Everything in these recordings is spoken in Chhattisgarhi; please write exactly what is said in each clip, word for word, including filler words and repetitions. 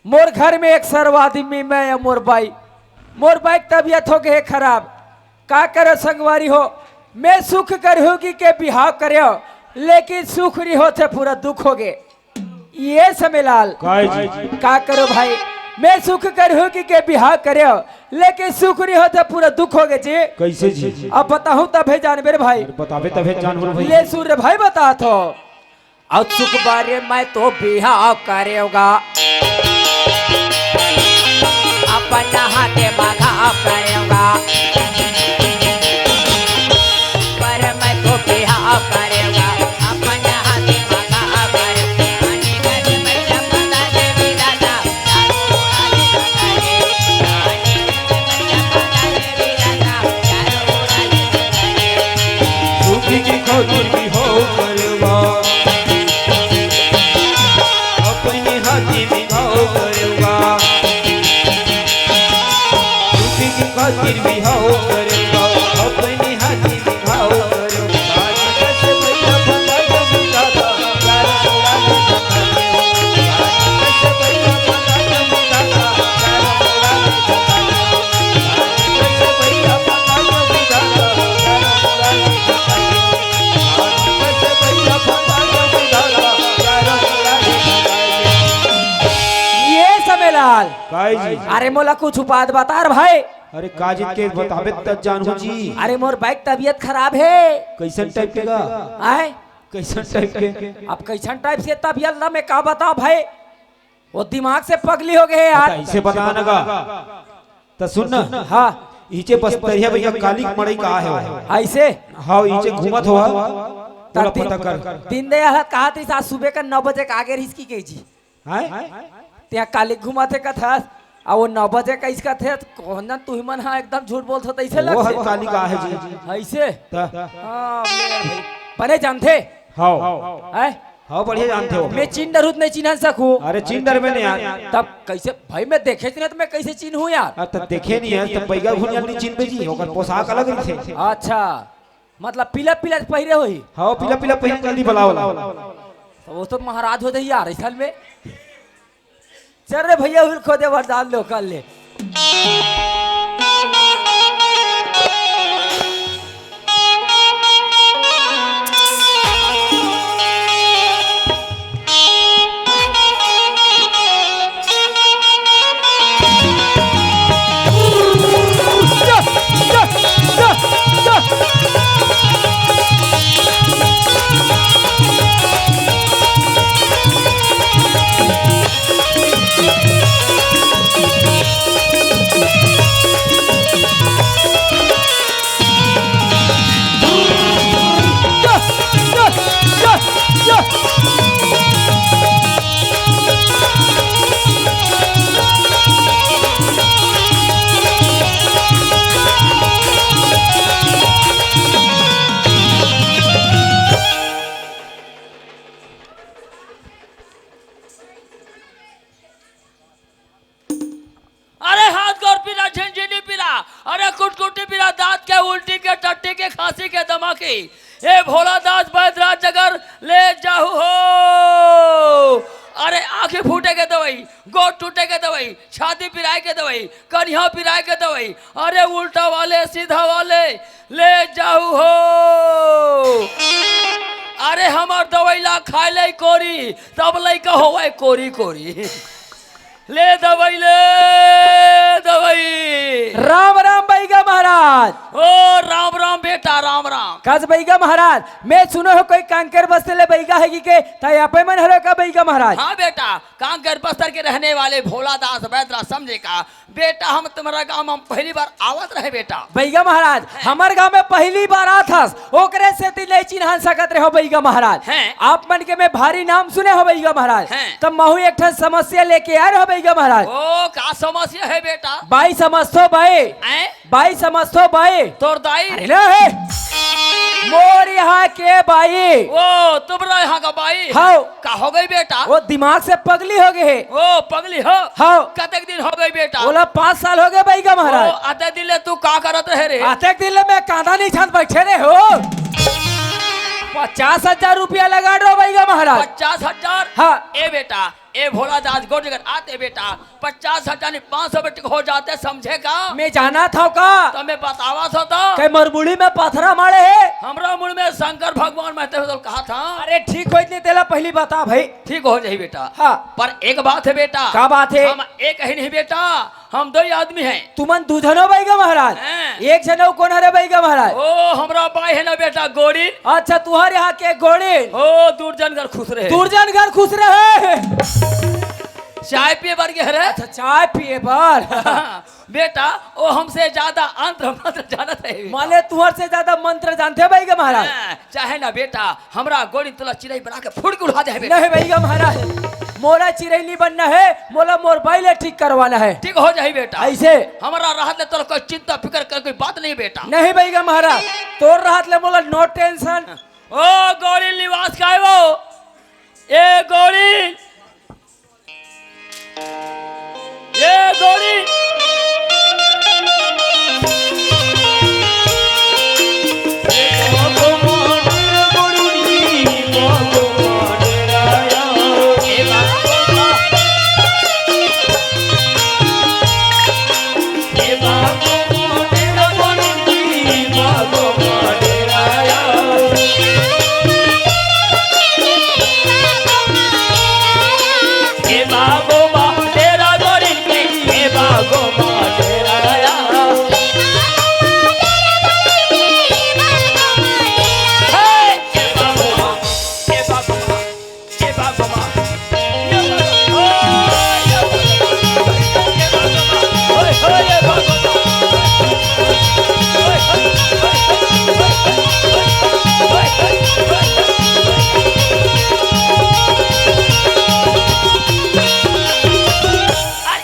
मोर घर में एक सर्व आदमी, मैं अउ मोर बाई। मोर बाई के तबीयत हो गे हे खराब। का करो संगवारी हो, मैं सुख करहूँ कहिके बिहाव करेंव, लेकिन सुख नइ होत हे, पूरा दुख हो गे। ए समय लाल, काय जी? का करो भाई, मैं सुख करहूँ कहिके बिहाव करेंव, लेकिन सुख नइ होत हे, पूरा दुख हो गे जी। कइसे जी? अब बताहूँ तभे जानबे रे भाई। अरे बताबे तभे जानबो रे भाई। ले सुन रे भाई, बतात हों। अउ सुख बारे मैं तो बिहाव करेंव गा, अपन हाथे म घाव करेंव गा। पर मैं तो बिहाव करेंव गा, अपन हाथे म घाव करेंव गा। सुखी के खातिर बिहाव करेंव गा, अपने हाथे में घाव करेंव गा। सुखी के खातिर बिहाव करेंव गा, अपने हाथे में घाव करेंव गा। आज कस भैया भंगा जब दादा, प्यारा मोरा ले सका दे। आज कस भैया भंगा जब दादा, प्यारा मोरा ले सका दे। ए समय लाल, काय जी? अरे मोला कुछ उपाय बता रे भाई। अरे का जी के बताबे त जानहूँ जी। अरे मोर बाई के तबीयत खराब हे। कइसन टाइप के गा? आय? कइसन टाइप के? अब कइसन टाइप से तबीयत ला मैं का बतावँ भाई? ओ दिमाग से पगली हो गे हे यार। अइसे बता ना गा। त सुन ना। हाँ। इचे बस्तरिया भैया काली के मड़ई कहाँ हे वो? अइसे? हाँ, इचे घूमत होही। त ओला दिन, पता कर। दीनदयाल ह कहा थे आज सुबह का नौ बजे के आगे रहिस कहिके जी। हैं? तें काली के घूमत हे कथस, अउ वो नौ बजे कइसे कथे, कोन जन तुही मन ह एकदम झूठ बोलत हो, तइसे वो लगथे। हर काली कहाँ हे जी। अइसे? त? हाँ, बने जानथे। हाँ। हैं? हाँ, बढ़िया जानथे वो। मैं चिन्ह डरहूँ त नइ चिन्हन सकहूँ। अरे, चिन्ह डरबे नहीं यार। तब कइसे? भाई, मैं देखे च नहीं त मैं कइसे चिन्हूँ यार? अरे, त देखे नहीं हे, त बइगा घुनिया ल नइ चिन्हबे जी, ओकर पोशाक अलग रहिथे। अच्छा, मतलब पीला पीला पहिरे होही। हाँ, पीला पीला पहिरे, जल्दी बलाओ। त वो तो महाराज हो जाही यार, अइसन में। चल रे भैया, हुल खोदे वरदान लो कर ले। अरे हाथ गोड़ पीरा, झिनझिनी पीरा, अरे कुटकुटी पीरा, दांत के, उल्टी के, टट्टी के, खांसी के, दमा के, ए भोला दास बैद्यनाथ जगर ले जाहू हो। अरे आंखी फूटे के दवई, गोड़ टूटे के दवई, छाती पिराए के दवई, कनिहा पिराए के दवई, अरे उल्टा वाले, सीधा वाले, ले जाहू हो। अरे हमर दवई ला खाए ले कोरी, तब लइका होवय कोरी कोरी। ले दवई, ले दवई। राम राम बइगा महाराज। ओ राम राम बेटा, राम राम। कस बइगा महाराज, मैं सुने हों कोई कांकेर बस्तर ले बइगा हे कहिके, तैं आपे मन हरे का बइगा महाराज? हाँ बेटा, कांकेर बस्तर के रहने वाले भोला दास बैद्यनाथ समझे का बेटा, हम तुम्हर गांव म पहली बार आवत रहें बेटा। बइगा महाराज, हैं? हमर गांव म पहली बार आत हस, ओकरे सेती नइ चिन्हा सकत रहेंव बइगा महाराज। हैं? आप मन के मैं भारी नाम सुने हों बइगा महाराज। हैं? त महूं एक ठन समस्या लेके आय रहेंव बइगा महाराज। ओ, का समस्या हे बेटा? बाई समझथो बाई। हैं? बाई समझथो बाई। तोर दाई? अरे ना हे। मोर इहाँ के बाई। ओ, तुम्हर इहाँ का बाई? हव। का हो गे बेटा? ओ दिमाग से पगली हो गे हे। ओ, पगली हो? हव। कतेक दिन हो गे बेटा? ओला पाँच साल हो गे बइगा महाराज। ओ, अतेक दिन ले तू का करत रहे रे? अतेक दिन ले मैं कांदा नइ छांत बइठे रहेंव। पचास हजार रुपया लगा रहो भैया महाराज। पचास हजार? हाँ। ए बेटा, ए भोला दास गोड़ जगत आते बेटा, पचास हजार नहीं, पाँच सौ बेटे हो जाते, समझे का? मैं जाना था का? तो मैं बतावा था तो। के मोर मुड़ी में पथरा मारे हे? हमरा मुड़ में शंकर भगवान, मैं तेरे को कहा था। अरे ठीक हो इतने तेला पहली बता भाई। ठीक हो जाही बेटा। हाँ। पर एक बात है बेटा। का बात है? हम एक ही नहीं बेटा, हम दो ही आदमी हैं। तुमन दू झन हो बइगा महाराज? हैं। एक झन अउ कोन हरे बइगा महाराज? ओ, हमरा बाई है ना बेटा, गोड़ी। अच्छा, तुहर यहाँ के गोड़ी। ओ, दुर्जन घर खुश रहे। दुर्जन घर खुश रहे। चाय पिए बर गे हरे। अच्छा, चाय पिए बर। हाँ, बेटा, वो हमसे ज्यादा अंत्र मंत्र जानत है बेटा। माने तुहर से ज्यादा मंत्र जानथे बइगा महाराज? हाँ, चाहे ना बेटा, हमरा गोड़ी तोला चिरई बना के फूड़ के उड़ा दे बेटा। नहीं भैया महाराज, मोला चिरई नहीं बनना है, मोला मोर बाई ले ठीक करवाना है। ठीक हो जाही बेटा। ऐसे? हमरा रहत ले तोला कोई चिंता फिकर कर कोई बात नहीं बेटा। नहीं भैया महाराज, तोर रहत ले मोला no tension। ओ गोड़ी निवास काय वो? ए गोड़ी, ए गोड़ी।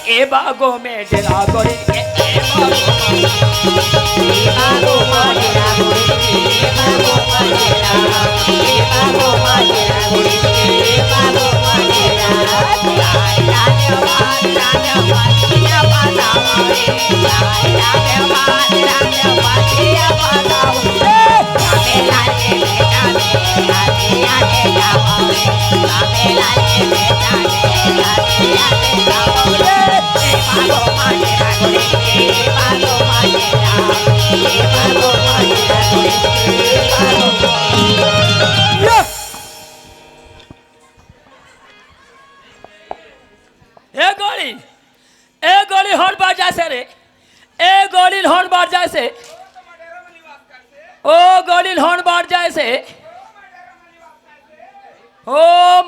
ए बागो में डेरा गोरी, ए, ए बागो में। ए गोली, ए गोली हॉर्न बार जाए से रे, ए गोली हॉर्न बार जाए से, ओ गोली हॉर्न बार जाए से, ओ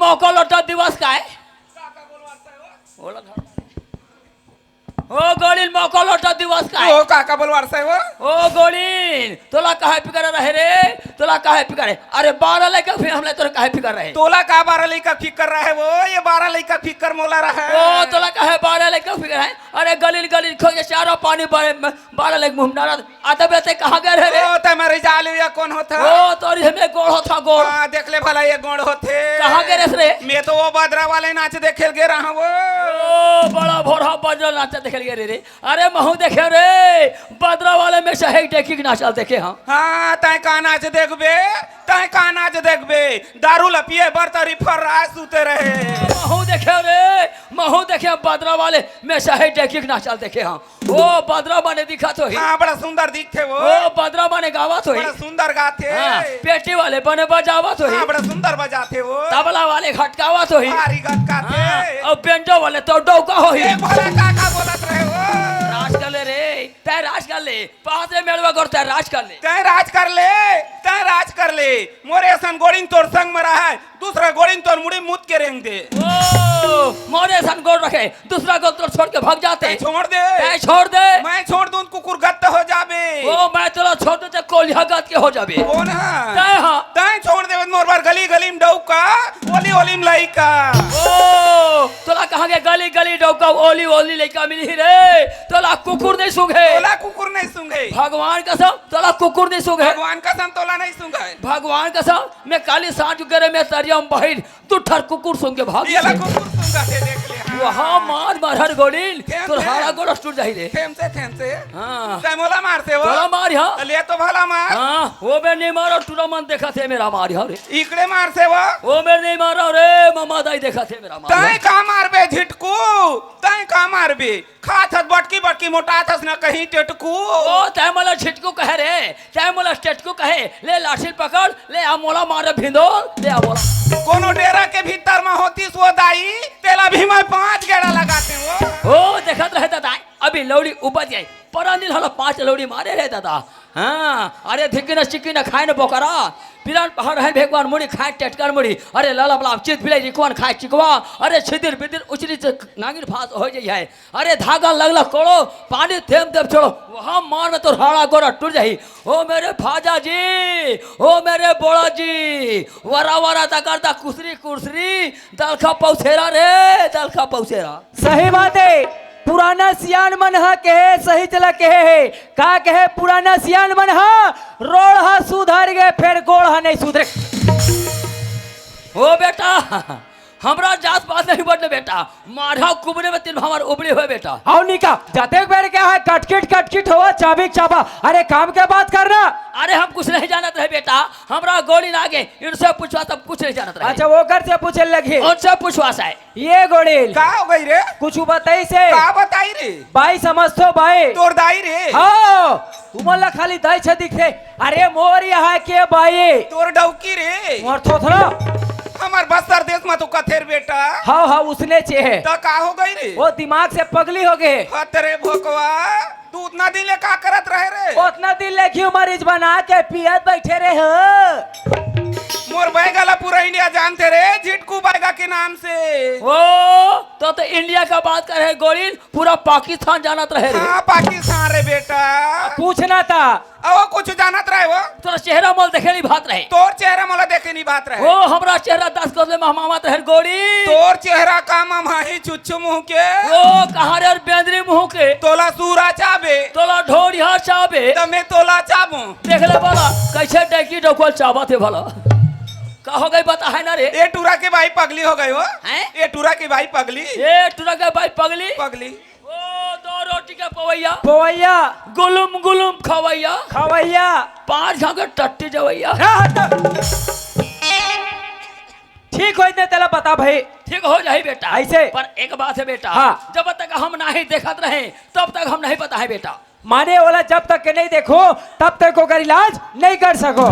मौका लौटा दिवस का है? ओ गोली मौका लौटा दिवस का है? ओ काका बोलवार से वो? ओ गोली, तोला काहे फिकर रहे रे? तोला काहे फिकर है? अरे बारह लइका फिर हमला तोला काहे फिकर रहे? तोला का बारह लइका फिकर रहे वो? ये बारह लइका फिकर मोला रहे। ओ तोला काहे बारह लइका फिकर है? अरे गलिल गलिल खो के चारों पानी बारे में बारह लइका मुंह डाला। अतबे ते कहाँ गए रहे रे? ओ ते मरी जालू या कौन होता? ओ तोरी हमें गोड़ होता गोड़। हाँ, देख ले भला ये गोड़ होते। कहाँ गए रे? मैं तो वो बदरा वाले नाच देखे गे रहा वो। ओ बड़ा भोरा बदरा नाच देखे गे रे रे। अरे महू देखे रे, बदरा वाले में से एक डेकी के नाचल देखे हम। हाँ, तैं का नाच देखबे, तैं का नाच देखबे, दारू ल पिए बर त रिफर राय सुते रहे। महू देखे रे, महू देखे बदरा वाले में से एक डेकी के नाचल देखे हम। ओ बदरा बने दिखत होही। हाँ, बड़ा सुंदर दिखथे वो। ओ बदरा बने गावत होही। बड़ा सुंदर गाथे। हाँ, पेटी वाले बने बजावत होही। हाँ, बड़ा सुंदर बजाथे वो। तबला वाले घटकावत होही। भारी घटकाथे। हाँ, अउ बेंजो वाले तो डौका होही। ए भोला काका बोलत रहे वो। राज कर ले रे, तैं राज कर ले, पास रे मेड़वा गोड़ तैं राज कर ले। तैं राज कर ले, तैं राज कर ले। मोरे असन गोड़िन तोर संग में रहा है, दूसरा गोड़िन तोर मुड़ी मुत के रेंग दे। ओ, मोरे असन गोड़ रखे, दूसरा गोड़ तोर छोड़ के भाग जाते। तैं छोड़ दे। तैं छोड़ दे। मैं छोड़ दूं, कुकुर गत्त हो जाबे। ओ, मैं तोला छोड़ दूं, ते कोलिया गत्त के हो जाबे। कौन है? तैं हा। तैं छोड़ दे, मोर बर गली गली में डौका, ओली ओली में लइका। ओ, तोला कहाँ के गली गली डौका, ओली ओली लइका मिली रे? तोला कुकुर नहीं सूंघे। तोला कुकुर नहीं सूंघे। भगवान कसम, तोला कुकुर नहीं सूंघे। भगवान कसम, तोला नहीं सूंघे। भगवान कसम, मैं काली सांझ के रे में तरिया में बहिर दू ठर कुकुर सूंघ के भाग ये ला गए। कुकुर सूंघत हे, देख वहाँ मार मार हर गोली, थेम तोर से। हाड़ा गोड़ टूट जाही रे। थेम से, थेम से। हाँ। तै मोला मारथे वो? तोला मार, हाँ। ले तो भला मार। हाँ, वो बे नहीं मारो, टूरा मन देखत हे मेरा मार, हाँ रे। इकड़े मारथे वो? वो बे नहीं मारो रे, ममा दाई देखत हे मेरा मार। तै का मारबे झिटकू? तै का मारबे? खात हस बटकी बटकी, मोटात हस न कहीं टेटकू। ओ, तै मोला झिटकू कहे रे, तै मोला टेटकू कहे। ले लाठी पकड़, ले आ मोला मारे भिंदो, ले आ मोला। कोनो डेरा के भीतर म होतिस वो दाई, तेला भी मैं पांच गेड़ा लगातेंव वो। ओ, देखत रहे दाई, अभी लौड़ी उपज जाई। परानी ल हला पांच लौड़ी मारे रे दादा। हाँ, अरे धिक्की न चिक्की न खाए न बोकरा। पिरान पहाड़ है भेगवान मुड़ी खाए टेटकर मुड़ी। अरे लाला बलाब चित बिलाई रिकवान खाए चिकवा। अरे छिदिर बिदिर उचरी से नागिन फांस हो जाई है। अरे धागा लगला कोड़ो, पानी थेम देव छोड़ो। वहाँ मार में तोर हाड़ा गोड़ा टूट जाही। ओ मेरे भाजा जी, ओ मेरे बोड़ा जी, वरा वरा दा करदा कुसरी कुसरी, दलखा पौसेरा रे, दलखा पौसेरा। सही बात है, पुराना सियान मन ह कहे, सही चला कहे है। का कहे पुराना सियान मन ह, रोड़ ह सुधर गे, फेर गोड़ ह नहीं सुधरे। ओ बेटा, हमरा जात पात नहीं बदले बेटा, मारहा कुबरे में तीन भावर उबड़ी होय बेटा। हव निका, जतेक बेर के है कटकिट कटकिट होवा, चाबी चाबा। अरे काम के बात करना। अरे हम कुछ नहीं जानत रहे बेटा, हमरा गोली ना गे, इनसे पूछवा सब कुछ नहीं जानत रहे। अच्छा, वो घर से पूछे लगी। उनसे पूछवा साय। ये गोड़ील। का हो गई रे? कुछ बताई से? का बताई रे? बाई समझ तो बाई। तोर दाई रे? हाँ, तुमन ला खाली दाई छे दिखथे। अरे मोर यहाँ के बाई। तोर डौकी रे? मोर थोथरा। हमर बस्तर देश में तो कथेर बेटा। हाँ, हाँ, उसने चे है। त का हो गई रे? वो दिमाग से पगली हो गए। हत रे भोकवा। तू उतना दिन ले का करत रहे रे? उतना दिन ले घी मरीच बना के पियत बैठे रहे हो। मोर बैगा ला पूरा इंडिया जानथे रे, झिटकू बैगा के नाम से। ओ, तो, तो इंडिया का बात करे गोरिल, पूरा पाकिस्तान जानत रहे रे। हाँ, पाकिस्तान रे बेटा। पूछना था। अहो, कुछ जानत रहे वो? तोर चेहरा मोला देखे नहीं भात रहे। तोर चेहरा मोला देखे नहीं भात रहे। ओ, हमरा चेहरा दस गज ले महमावत रहे गोरी। तोर चेहरा का ममाही चुच्चू मुंह के? ओ, कहाँ रे बेंदरी मुंह के? तोला सूरा चाबे। तोला ढोरिया चाबे। त मैं तोला चाबूं। देख ले भला, कैसे डैकी डोकल चाबत हे भला। का हो गई बता है ना रे? ए टूरा के बाई पगली हो गई हो। हैं? ए टूरा के बाई पगली। ए टूरा के बाई पगली। पगली। ओ, दो रोटी के पवैया। पवैया। गुलुम गुलुम खवैया। खवैया। पाँच घाव के टट्टी जवैया। हाँ, हाँ, तो ठीक होई ते तेला बता भाई। ठीक हो जाही बेटा। ऐसे? पर एक बात है बेटा, हाँ। जब तक हम नहीं देखत रहे, तब तक हम नहीं पता है बेटा। माने ओला जब तक के नहीं देखो, तब तक ओकर इलाज नहीं कर सको।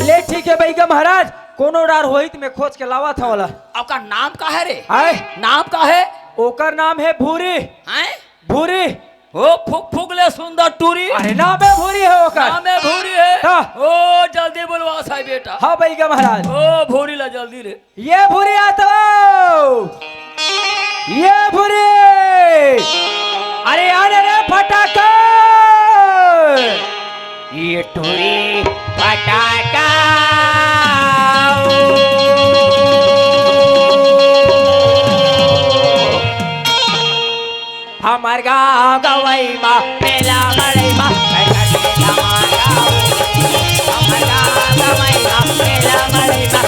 ले ठीक है बैगा महाराज, कोनो डार होई त मैं खोज के लावत हंव ओला। ओकर नाम का है रे? आय? नाम का है? ओकर नाम है भूरी। हैं? भूरी। ओ फुक फुक ले सुंदर टूरी। अरे नाम है भूरी है ओकर। नाम है भूरी है। हाँ। ओ जल्दी बुलवा साई बेटा। हाँ बैगा महाराज। ओ भूरी ला जल्दी रे। ये भूरी आ तो। ये भूरी। अरे आ रे फटाका। ये टूरी फटाका। हमर गाँव गवई मा मेला मड़ई मा, हमर गाँव गवई मा मेला मड़ई मा,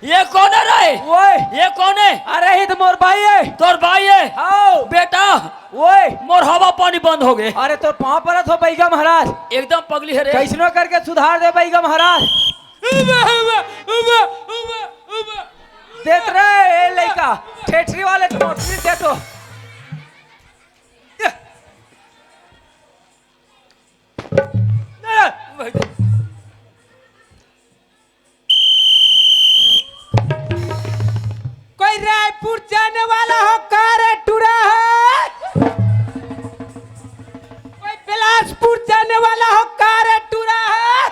ये कौन है रे? ओए। ये कौन है? अरे, ही तो मोर भाई है। तोर भाई है? हाँ। बेटा, ओए। मोर हवा पानी बंद हो गए। अरे, तोर पाँव परत हो बैगा महाराज। एकदम पगली है रे। कैसनो करके सुधार दे बैगा महाराज। उबा, उबा, उबा, उबा, उबा। देत रहे, ए लइका, ठेठरी वाले के मोटरी दे तो। ये। नहीं, नहीं। बिलासपुर जाने वाला हो का रे टुरा है? कोई बिलासपुर जाने वाला हो का रे टुरा है?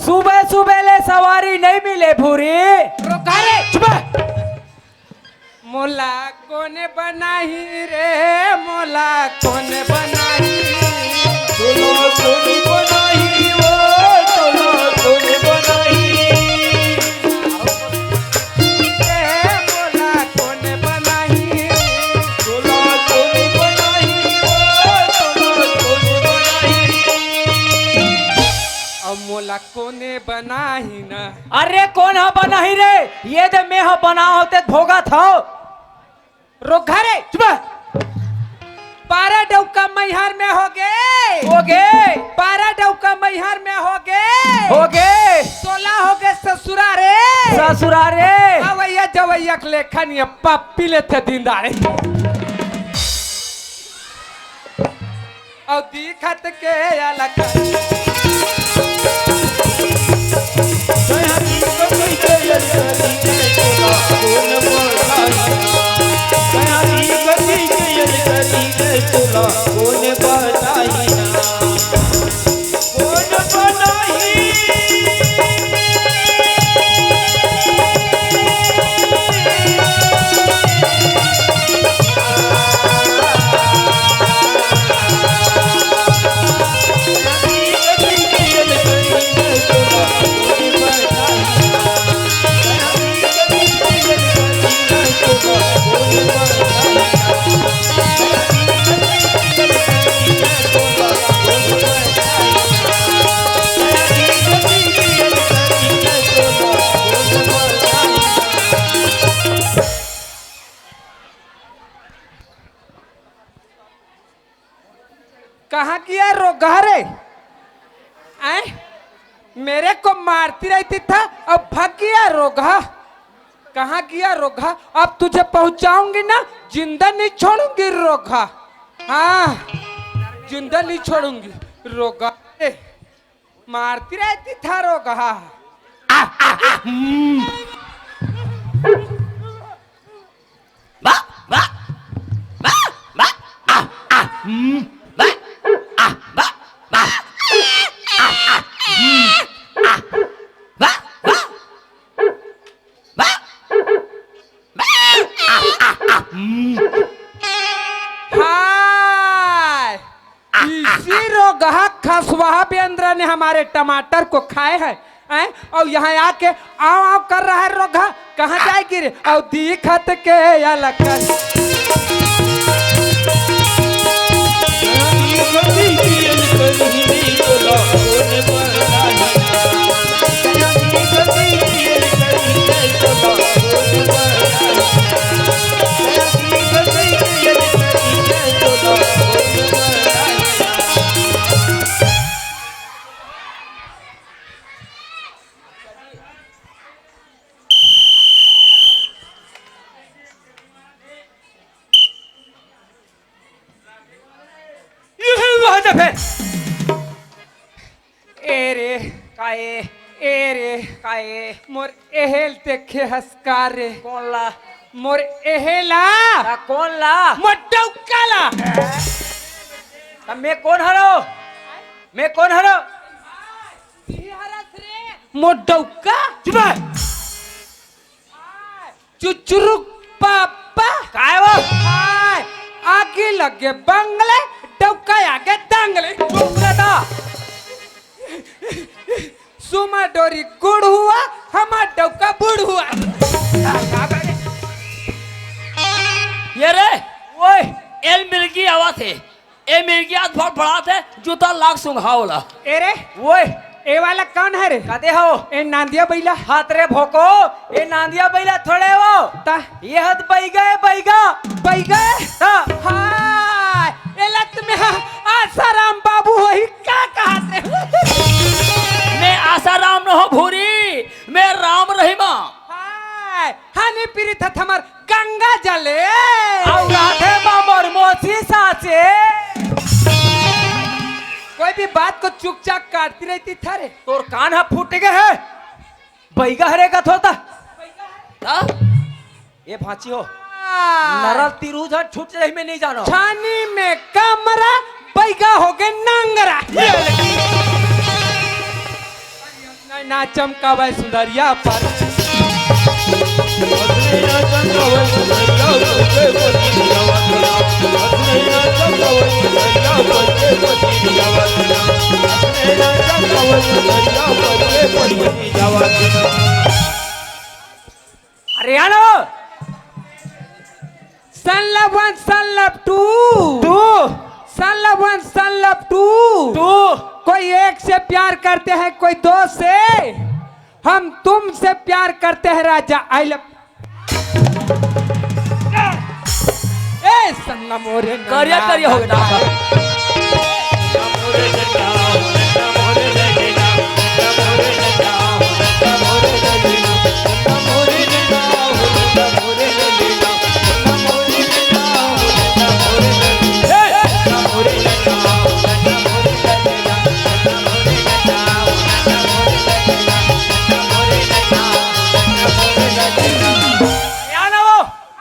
सुबह सुबह ले सवारी नहीं मिले भूरी। रुका रे, चुप। मोला कोने बनाही रे, मोला कोने बनाही। तोला कोने बनाही ओ, तोला कोने बनाही। ए, मोला कोने बनाही। तोला कोने बनाही ओ, तोला कोने बनाही। अब मोला कोने बनाही ना। अरे कोन ह बनाही रे? ये दे मैं ह बना होते भोगत हव। रोक रे। चुप। बारह डौका मैहर में होगे। होगे। बारह डौका मैहर में होगे। होगे। सोला होगे ससुरा रे। ससुरा रे। अवैया जवैया के लेखा नहीं, पप्पी लेथे दिन दाड़े। अउ दिखत के अलग। कहाँ गिया रोगहा रे? आय? मेरे को मारती रहती था, अब भाग गया रोगहा। कहाँ गया रोगहा? अब तुझे पहुंचाऊंगी ना, जिंदा नहीं छोड़ूंगी रोगहा। हाँ, जिंदा नहीं छोड़ूंगी रोगहा। ए, मारती रहती था रोगहा। हाय, इसी रोगहा खसवाहा बेंदरा ने हमारे टमाटर को खाए हैं, हैं? और यहाँ आके आव आव कर रहा है रोगहा, कहाँ जाएगी रे? और दिखत के अलकन। ये वहाँ से फेर। ए रे, काए? ए रे, काए? मोर एहेल देखे हस का रे? कोन ला? मोर एहेला। ता कोन ला? मोर डौका ला। ता मैं कोन हरो? मैं कोन हरो? मोर डौका। चुप। चुचुरुक पापा। काय वो? हाय, आगे लगे बंगले, डौका आगे दंगले। चुप रह ता। सुमा डोरी गुड़ हुआ, हमार डौका बूढ़ हुआ। ये रे, ओए, एल मिर्गी आवत हे। ए मिर्गी आज फड़फड़ात हे, जूता लाग सुंघावला। ए रे, ओए। ए वाला कौन है रे? कते हो? ए नांदिया बैला। हाथ रे भोको, ए नांदिया बैला थोड़े हो। ता? ये हत बैगा है, बैगा। बैगा? ता? हाय, ए लत में हा-, आसाराम बाबू वही का कहत रे? मैं आसाराम न हो भूरी, मैं राम रहीमा। हाय, हानि पीड़ित हत हमर गंगा जले। अउ राधे मा मोर मोसी सासे। कोई भी बात को चुपचाप काटती रहती था रे। तोर कान ह फूट गे हे। बैगा हरे का थोता। हाँ? ये भांची हो, नरल तिरू झन छूट जाही, मैं नहीं जानो। छानी में कमरा, बैगा हो गए नांगरा। नहीं ना चमकावे सुंदरिया पर। अरे आनो, Son Love One, Son Love Two। Two। Son Love One, Son Love Two। Two। कोई एक से प्यार करते हैं, कोई दो से। हम तुमसे प्यार करते हैं राजा। I love। ए सन्ना मोरे नन्ना करिया, करिया हो गया।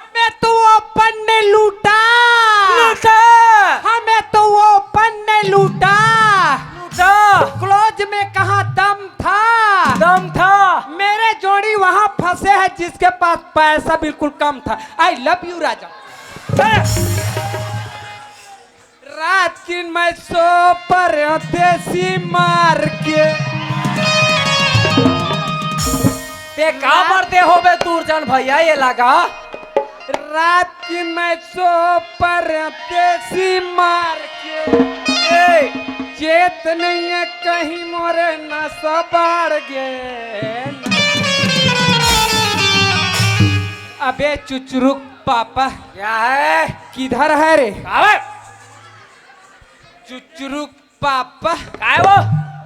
हमें तो वो पन्ने लूटा। लूटा। हमें तो वो पन्ने लूटा। लूटा। Close में कहाँ दम था? दम था। मेरे जोड़ी वहाँ फंसे हैं जिसके पास पैसा बिल्कुल कम था। I love you राजा। रात की मैं सो परदेसी मार के। ते का मरते हो बे दुर्जन भैया, ये लगा। रात की मैं सो परदेसी मार के। ए। चेत नहीं है कहीं मोरे नशा बाढ़ गे। अबे चुचरुक पापा। क्या है? किधर है रे? अबे। चुचरुक पापा। काय वो?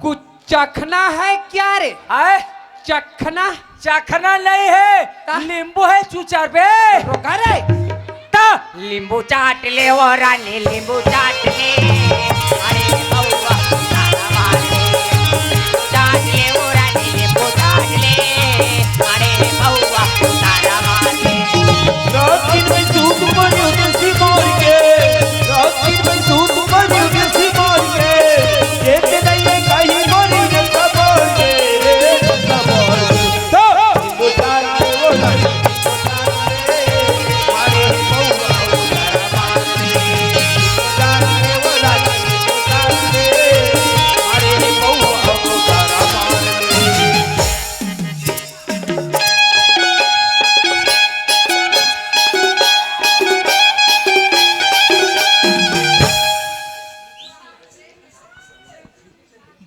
कुछ चखना है क्या रे? है? चखना? चखना नहीं है, ता? नींबू है चुचर बे। रोका रे। ता? नींबू चाट ले वो रानी, नींबू चाट ले। अरे बउआ, तारा मार ले। नींबू चाट ले वो रानी, नींबू चाट ले। अरे बउआ, तारा मार ले। रात दिन में सूत मरियो देसी मार के, रात दिन में सूत मरियो देसी मार के, एक नहीं है कहीं मरी रे सबर के, रे सबर के। तो, वो तारा रे, वो तारा रे, अरे बउआ, वो तारा मार के, तारा रे, वो तारा रे, वो तारा रे, अरे बउआ, वो तारा मार के।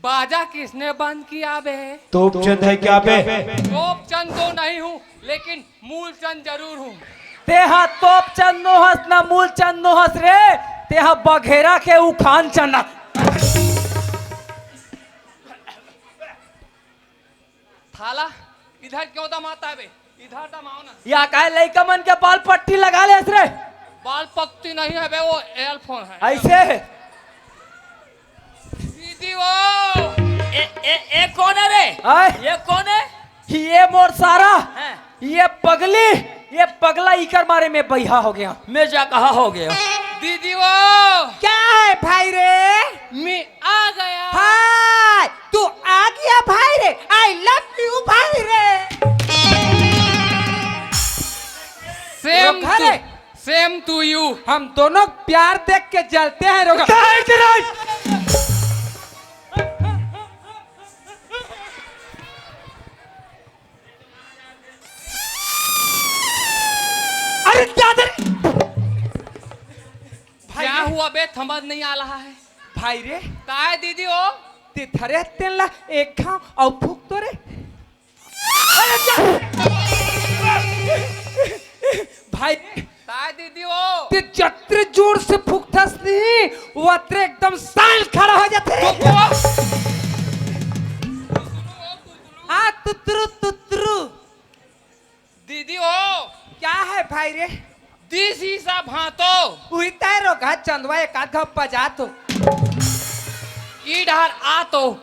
बाजा किसने बंद किया बे? तोपचंद है क्या बे? तोपचंद तो नहीं हूँ, लेकिन मूलचंद जरूर हूँ। तेहा तोपचंद नोहस ना मूलचंद नोहस रे, तेहा बघेरा के उखान चना। थाला, इधर क्यों दमाता है बे? इधर दमाओ ना। या काय लइका मन के बाल पट्टी लगा लेस रे? बाल पट्टी नहीं है बे, वो earphone है। ऐसे? दीदी वो। ए, ए, ए कौन है रे? आय? ये कौन है? ये मोर सारा। हैं? ये पगली, ये पगला इकर मारे में बइहा हो गया। मैं जा कहा हो गया। दीदी वो। क्या है भाई रे? मैं आ गया। हाय, तू आ गया भाई रे। I love you भाई रे। Same रोका to, रे। Same to you। हम दोनों प्यार देख के जलते हैं रोका। अरे दादा रे। भाई क्या रे। हुआ बे, समझ नहीं आ रहा है। भाई रे। काय दीदी हो? ते धरे तेन ला एक खाओ और फूक तो रे। अरे जा। भाई। काय दीदी हो? ते जतरे जोर से फूकथस नहीं, वतरे एकदम साइल खड़ा हो जाते। तो वो हाँ, तुतरू, तुतरू। दीदी हो। क्या है भाई रे? This is a भांतो। उही तय रोगा चंदवा एक आध घप्पा जातो। ई डहर आ तो।